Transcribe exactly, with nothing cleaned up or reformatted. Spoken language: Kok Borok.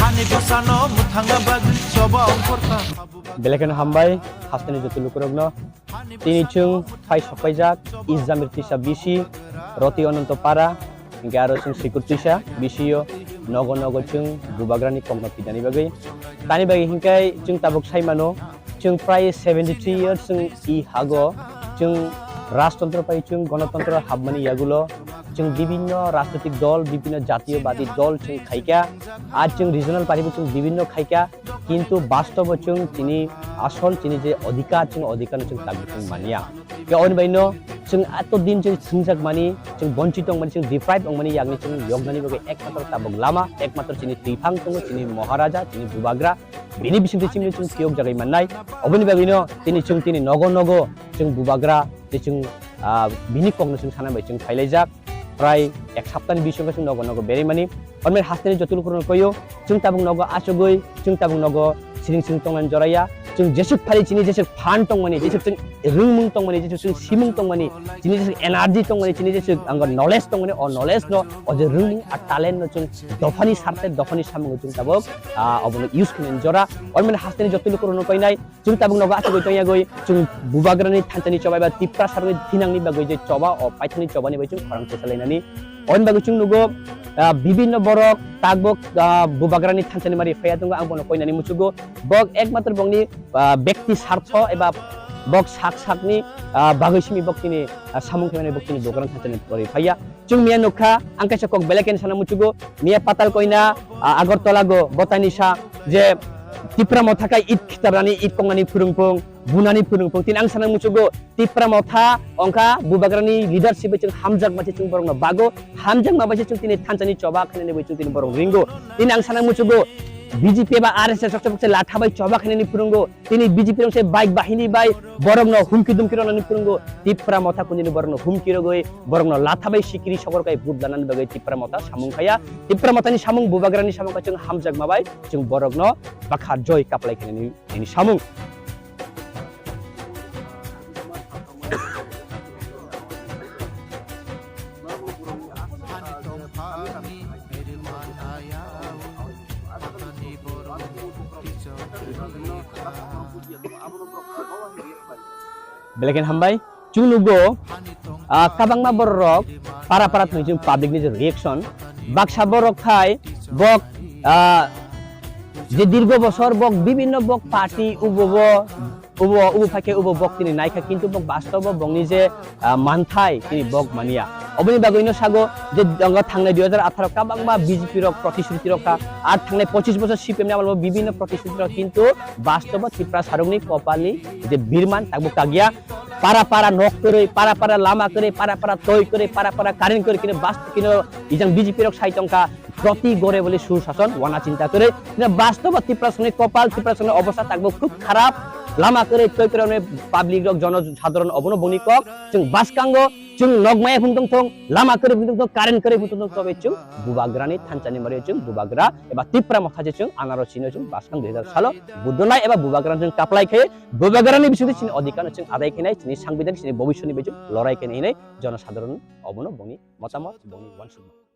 Hani bwsano mwthangna bagwi choba ongkhorkha. Belai kheno hambai, hasteni joto lukurokno. Tini chwng phai sokpaijak East Jamir Tisa B C, Roti Ananto Para, hinkhe aro chwng Sikur Tisa B C o nogo nogo chwng Bubagrani kokno pidani bagwi. Tani bagwi hinkhe chwng tabuk sai mano, chwng prai seventy three years chwng i hago, chwng rajtontro pai chwng gonotontro hapmani yagulo, chwng bibinno rajnitik dol, bibinno jatiyobadi dol chwng khaikha, ar chwng regional party bo chwng bibinno khaikha, kintu bastobo chwng chini asol chini je odhikar, chwng odhikarno chwng tabuk chwng manya. Khe oni baino chwng eto din chwng swngjak mani, chwng bonchit tongmani, chwng deprive wngmani yakni chwng yoknani bagwi ekmatro tabuk lama, ekmatro chini twiphang tongo, chini Maharaja, chini Bubagra, bini bisingtwi chini chwng phiyok jagwi mannai. Oboni bagwino tini chwng tini nogo nogo chwng Bubagra tei chwng, ah, bini kokno chwng sana bai chwng phailaijak. Prai ek saptani bisingo chwng nogo nogo beraimani. Hwnbai hasteni joto lukurokno koyo, chwng tabuk nogo achugwi, chwng tabuk nogo siring siring tongnani joraya. Chwng jesuk phari chini jesuk phan tongmani, jesuk chwng rwngmung tongmani, jesuk chwng simung tongmani, chini jesuk energy tongmani, chini jesuk ang knowledge tongmani, o knowledge no, o je rwngmung a talent no chwng dophani sarthe, dophani samungo chwng tabuk, ah, obono use khainani jora. Hwnbai hasteni joto lukurokno koinai, chwng tabuk nogo achugwi tongyagwi, chwng Bubagrani thansani choba eba Tiprasarokni thinangni bagwi je choba, o paithakni chobani bai chwng khorang chesalainani. Oni bagwi chwng nugo, ah, bibinno borok takbok, ah, Bubagrani thansani mari phaiya tongo, ang bono koinani muchugo. Bok ekmatro bokni, ah, bekti sartho eba bok sak sakni, ah, bagwi simi bok tini, ah, samung khaimani bok tini Bubagrani thansani mari phaiya. Chwng miya nukha, ang kaisa kok belai khe sana muchugo, miya Patal Koina, ah, Agartala go botani sa je Tipra Motha kai it khitarnani, it kongnani phwrwngphung, bunani phwrwngphung. Tini ang sana muchugo, Tipra Motha ongkha Bubagrani leadership bai chwng hamjakma se chwng borokno bago, hamjakma bai se chwng tini thansani choba khainani bai chwng tini borok ringo. Tini ang sana muchugo, B J P ba R S S rok chobok se latha bai choba khainani phwrwngo. Tini B J P rok se bike bahini bai borokno humki dumki rwnani phwrwngo. Tipra Motha kunini borokno humki rogwi, borokno latha bai sikiri sogor kai vote lanani bagwi Tipra Motha samung khaya. Tipra Mothani samung Bubagrani samung kha chwng hamjakma bai chwng borokno bakha joy kaplai khainani nini samung. Belai khe hambai. Chwng nugo, ah, kwbangma bororok para para thangwi chwng public ni je reaction, baksa borok khai bok, ah, je dirgo bosor bok bibinno bok party ubo bo, ubo, ubo phaikhe ubo bok tini naikha, kintu bok bastobo bokni je, ah, manthai tini bok mania. Oboni bagwino sago je tongo thangnai dui hajar atharo kwbangma B J P rok protishruti rok kha, ar thangnai pochis bosor C P M ni amalo bibinno protishruti rok, kintu bastobo Tiprasarokni kopalni je birman tabuk kagya. Para para nok kwrwi, para para lama kwrwi, para para toi kwrwi, para para current kwrwi, kino bas kino ijang B J P rok sai tongkha, proti gore bole sur sason wana chinta kwrwi. Kino bastobo Tiprasarokni kopal, Tiprasarokni obostha tabuk khub kharap. Lama kwrwi, toi kwrwi, public rok, jono sadharon obono boni kok. Chwng baskango, chwng nok maya phung tongthong, lama kwrwi phung tongthong, current kwrwi phung tongthong, tobe chwng Bubagrani thansani mari chwng Bubagra eba Tipra Motha je chwng anaro chino chwng baskang dui hajar salo budonai eba Bubagrani chwng kaplai khe Bubagrani bisingtwi chini odhikarno chwng adai khainai, chini sangbidan, chini bobiswtni bai chwng lorai khainai hinwi jonosadharon obono bongni motamot, bongni uansukma.